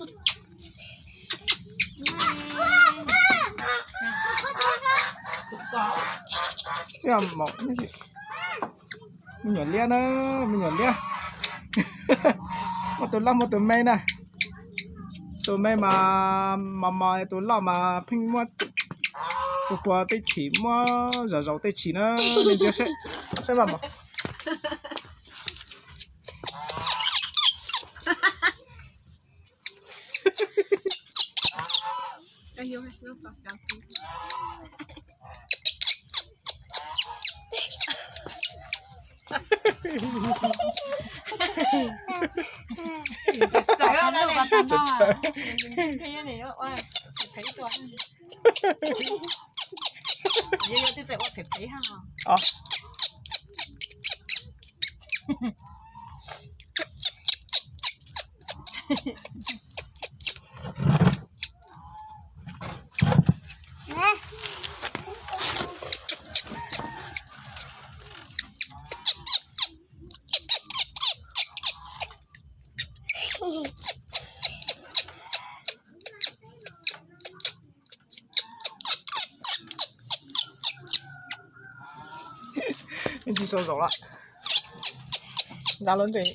Ib yam, me nyuam liab na, me nyuam liab. Muaj tus loj muaj tus me na. Tus me mas mos mos, tus loj mas pheej muab puas puas tej chim, muab zaum zaum tej chim na. Nej ntsia saib, saib mas mos. Ntsis sau zaum lawm. Nta lub nres.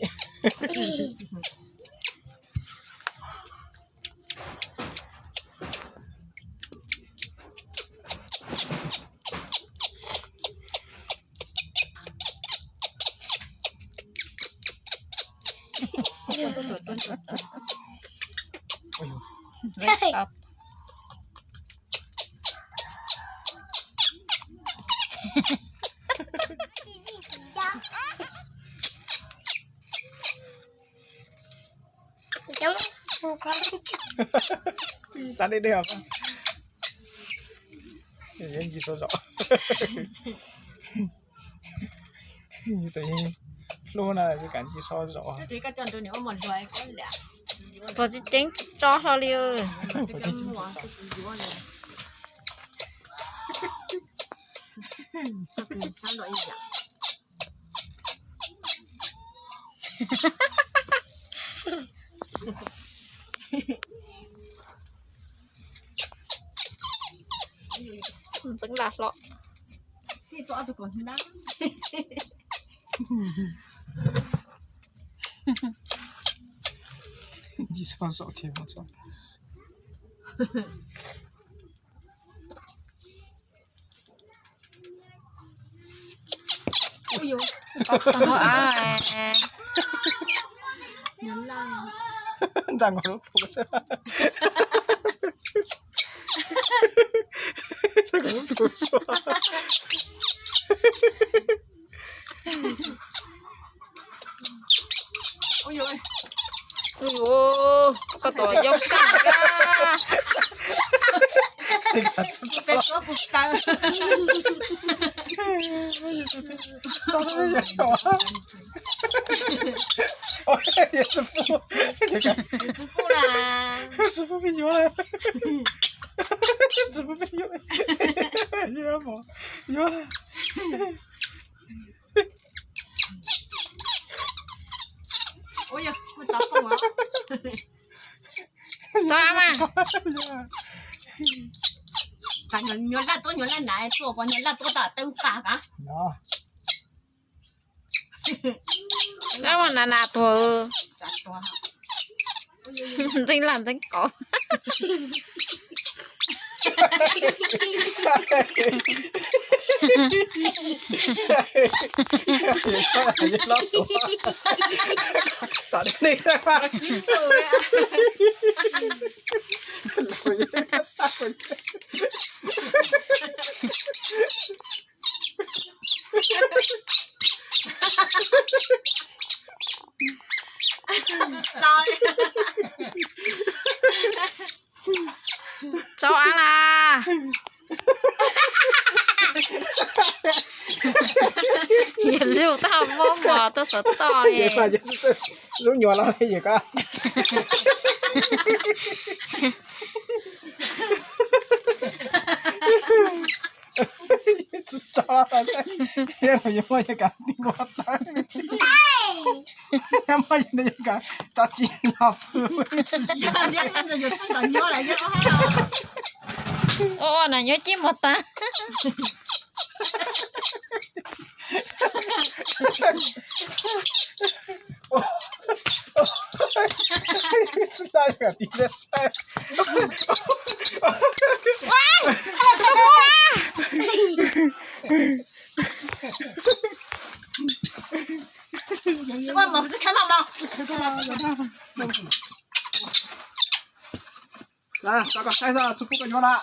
Txav deb deb os. Ntsis sau zaum. Tus hlub na, kam ntsis sau zaum. Pom tseeb tseeb tso hlo li. Ntxeev lam hlo. Ntsis sau zaum ces Ntsa nkaus lub plhu xwb. Ntsa nkaus lub plhu xwb. Ua yuav, koj tus yau saj kab. Tsis pub me nyuam, tsis pub me nyuam, yuav. Tso mas. Nyuam laj tuab, nyuam laj nav tuaj, nyuam laj tuab tas teeb qas kab. Ab, nas nas tuag. Ntxeev laj ntxeev kov. Tso av las. Yog lub tau mob mos tuaj xov toj li. Lub nyuam los yog koj. Tsis tso los, yog los yuav muaj yog kav tib npua tawb. Tso tsis los. Ua ua na nyob cib mos tas. Txhob koj saib xwb, txhob pub koj nyob na.